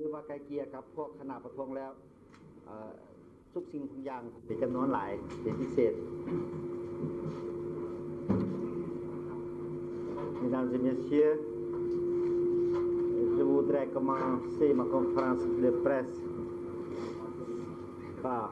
ຖືວ່າໄກ່ເກ່ຍກັບພວກຄະນະປະທ້ວງແລ້ວ ເອີ ທຸກສິ່ງທຸກຢ່າງເປັນຈຳນວນຫຼາຍເປັນພິເສດ. Mesdames et messieurs, je voudrais commencer ma conférence de presse par